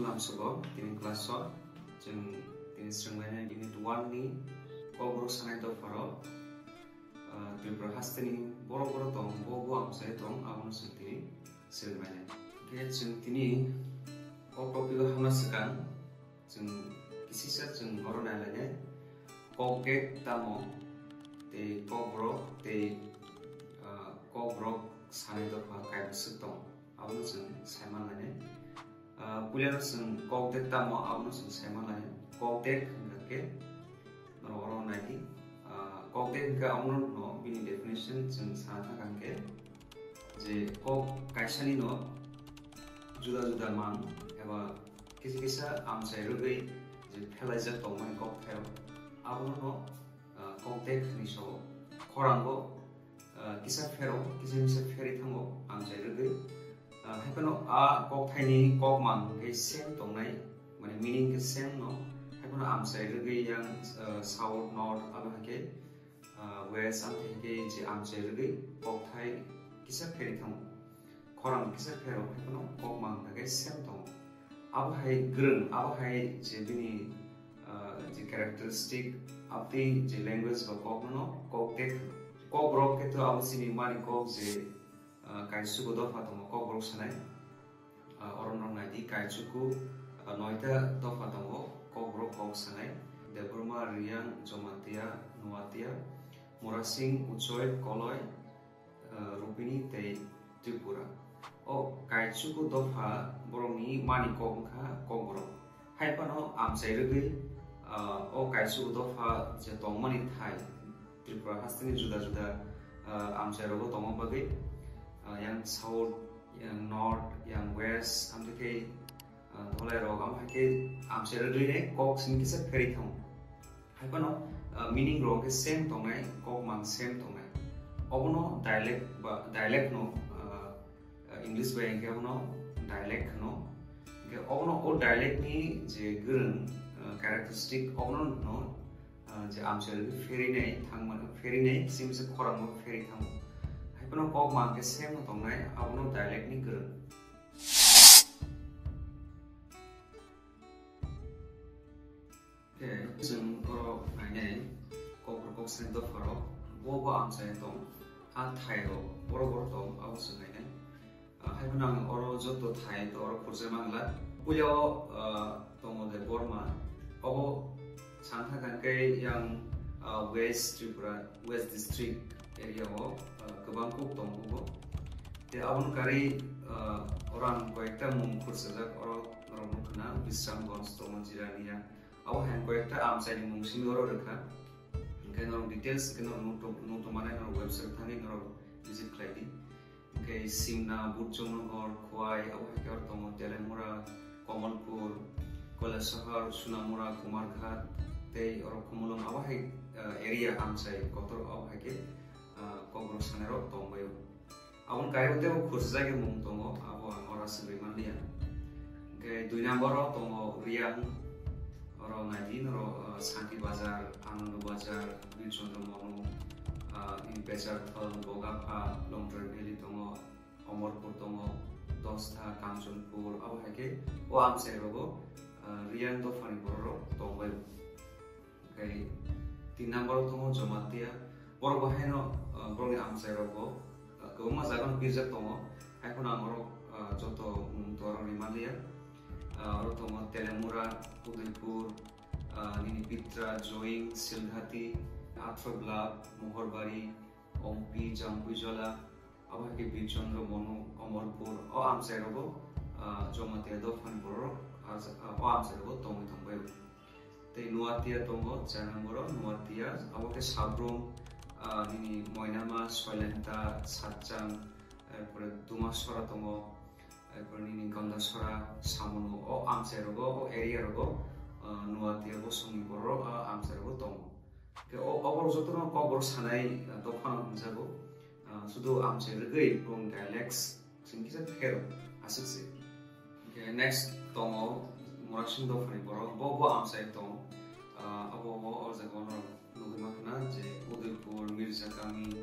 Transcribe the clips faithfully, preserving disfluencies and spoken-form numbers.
Lamsogo tini class o chwng tini swrwnglainai unit one ni Kokborok sanai dopharok, ah, Tripura hasteni borok borok tong bo bo amchai tong abono chwng tini swrwnglainai. Khe chwng tini o topic o hamna swkang chwng kisisa chwng oro nailainai Kokdek tamo tei Kokborok tei, ah, Kokborok sanai dopha kaibwswk tong. Abono chwng saimanlainai. Ah, puilano chwng Kokdek tamo abono chwng saimanlainai. Kokdek hwnkha khe norok oro naidi. Ah, Kokdek hwnkha abono no bini definition chwng sana thangkha hwnkhe je kok kaisani no juda juda mang eba kisa kisa amchai rwgwi je phelaijak tongmani kok thairok abono no, ah, Kokdek hwnwi sao. Khorango ah, kisa phero, kisa misa pheri thango, amchai rwgwi. Ah, hai phano a kokthaini kokmang khe same tongnai, mane meaning khe same no. Hai phano amchai rwgwi yang, ah, south, north, abo hai khe, ah, west, amthai khe je amchai rwgwi kokthai kisa pheri thango. Khorang kisa phero, hai phano kokmang khe same tongo. Abo hai gwrwng, abo hai je bini, ah, je characteristic, aboni je language ba kok no Kokdek hwno. Kokborok khe to abo chini mani kok je, ah, kaichugo dopha tongo Kokborok sanai. Ah, oro norok naidi kaichugo, ah, noita dopha tongo Kokborok kok sanai. Debbarma, Reang, Jamatia, Nuatia, Murasing, Uchoi, Koloi, ah, Rupini tei Tripura. O kaichugo dopha borokni mani kok wngkha Kokborok. Hai phano amchai rwgwi, ah, o kaichugo dopha je tongmani thai Tripura hasteni juda juda, ah, amchai rogo tongma bagwi, ah, yang south, yang north, yang west, amtwi khe, ah, dholai rok, amo hai khe amchai rwgwi ne kok simi kisa pheri thango. Hai phano, ah, meaning rok khe same tongnai, kokmang same tongnai. Obono dialect ba dialect no, ah, ah, English bai hwnkhe abono dialect hwno. Hwnkhe obono o dialect ni je gwrwng, ah, characteristic obono no, ah, je amchai rwgwi pherinai thangmani, pherinai kisa misa khorang no pheri thango. Hai phano kokmang khe same no tongnai, abono dialect ni gwrwng. Khe chwng oro nainai Kokborok kok sanai dopharok bo bo amchai tong, a thairok borok borok tong, abo chwng nainai. Ah, hai phano ang oro joto thai to oro khursa mangla. Puila o, ah, tongo de Borma, obo sangkha kangkhe yang, ah, West Tripura, West District area o, ah, kwbang kuk tongo bo. Te aboni karwi, ah, oro ang koyekta mung khursajak, oro norok nukha na, Bisramganj tongo, Jirania. Abo hai koyekta amchaini mung simi oro rwkha. Hwnkhe norok details khe norok nukto-, nukto manai norok website thangwi norok visit khlai di. Hwnkhe Simna, Budjongnagar, Khowai, abo hai khe oro tongo Telemura, Kamalpur, Kailasahar, Sonamura, Kumarghat, tei oro Khumulwng, abo hai, ah, area amchai kotor abo hai khe, ah, Kokborok sanairok tongbaio. Aboni kaio teibo khursa jagwi mung tongo, abo ang oro aswk rwi manliya. Hwnkhe dui number o tongo Reang, oro naidi norok, ah, Santi Bazar, Anando Bazar, Birchandra Monu, ah, nini Pecharthal, Bogapha, Longtrai Valley tongo, Omorpur tongo, Dosta, Kanchanpur, abo hai khe o amchai rogo, ah, Reang dophani borok rok tongbai. Hwnkhe tin number o tongo Jamatia. Borok bo haino, ah, borokni amchai rok bo, ah, kwbangma jaga no birjak tongo. Hai phano ang oro, ah, joto mung to oro rwi manliya. Ah, oro tongo Telemura, Udaipur, ah, nini Pitra, Joing, Silghati, Athro Block, Mohorbari, Ompi, Jampuijola, abo hai khe Birchandra Monu, Omorpur, o amchai rogo, ah, Jamatia dophani borok, ah, o amchai rogo tongwi tongbai. Tei Nuatia tongo, char number o Nuatia, abo khe Sabrum, ah, nini Moinama, Soilenta, Satchang, erpore Dumasora tongo, erpore nini Gandasora, Samunu, o amchai rogo, o area rogo, ah, Nuatia bosongni borok, ah, amchai rogo tongo. Khe o, oborok jotono Kokborok sanai, ah, dophano hwnjago. Ah, sudu amchai rwgwi bong dialects chwng kisa phero aswk se. Khe next tongo Murasing dophani borok, bo, bo amchai tong. Ah, abo, bo o jaga o norok nugwi ma khna je Udaipur, Mirjakami,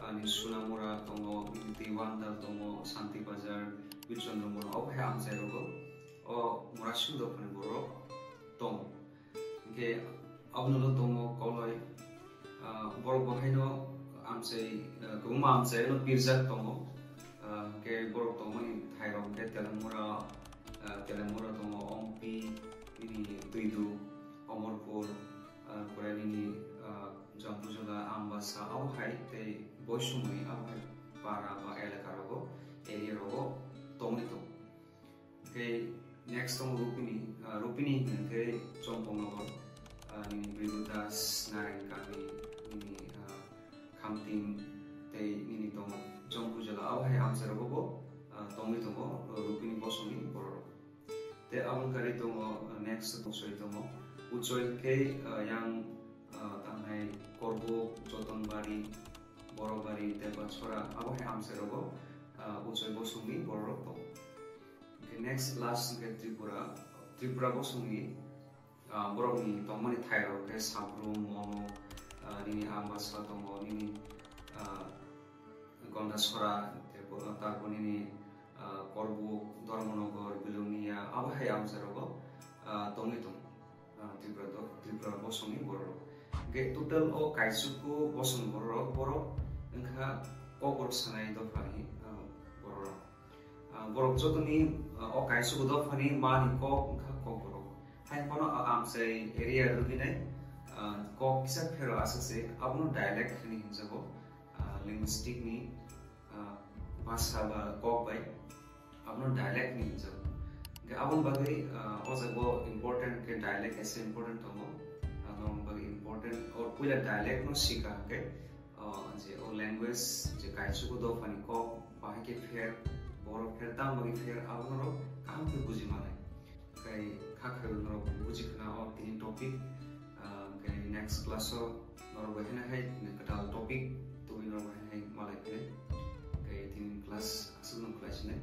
ah, ni Sonamura tongo, Teiwandal tongo, Santi Bazar, Birchandra Monu, abo hai amchai rogo. O Murasing dophani borok tongo. Hwnkhe abono tongo Koloi, ah, borok bo haino amchai, ah, kwbangma amchaino pirjak tongo. Ah, hwnkhe borok tongmani thairok hwnkhe Telemura, ah, Telemura tongo, Ompi, nini Twidu, Omorpur, ah, pore nini, ah, Jampujola, Ambasa, abo hai tei Boisumui, abo hai para ba elaka rogo, area rogo tongwi tongo. Tei next tongo Rupini, ah, Rupini hwnkhe Chompongnogo, ah, nini Brigu Das, Narayan Kami, nini, ah, Khamting, tei nini tongo Chompujala, abo hai amchai rogo bo, ah, tongwi tongo, ah, Rupini bosongni bororok. Tei aboni kari tongo, ah, next Uchoi tongo. Uchoi hwnkhe, ah, yang, ah, tangnai Korbuk, Jotonbari, Borobari, Debachora, abo hai amchai rogo, ah, Uchoi bosongni bororok tongo. Hwnkhe next last hwnkhe Tripura, Tripura bosongni, ah, borokni tongmani thairok khe Sabrum, Mono, ah, nini Ambasa tongo, nini, ah, Gondasora, tei bo-, tarpor nini, ah, Korbuk, Dharmanagar, Bilonia, abo hai amchai rogo, ah, tongwi tongo. Ah, Tripura do-, Tripura bosongni bororok. Hwnkhe total o kaisuku bosong bororok, borok wngkha Kokborok sanai dophani, ah, bororok. Ah, borok jotoni, ah, o kaisuku dophani mani kok wngkha Kokborok. Hai phano a amchai area rwgwinai, ah, kok kisa phero aswk se, abono dialect hwnwi hwnjago, ah, linguistic ni, ah, bhasha ba kok bai, abono dialect ni hwnjago. Hwnkhe aboni bagwi, ah, o jago important khe dialect kaisa important tongo. Ah, norok bagwi important, o puila dialect no sikha hwnkhe, ah, je o language je kaisuku dophani kok bahai khe pher, borok pher, tamo bagwi pher, abono norok kaham khe buji manai. Hwnkhe kha khe norok buji khna o tini topic, ah, hwnkhe next class o norok bai haino hai kwtal topic tubui norok bai haino malai phai. Hwnkhe tini class aswk no khlai sinai.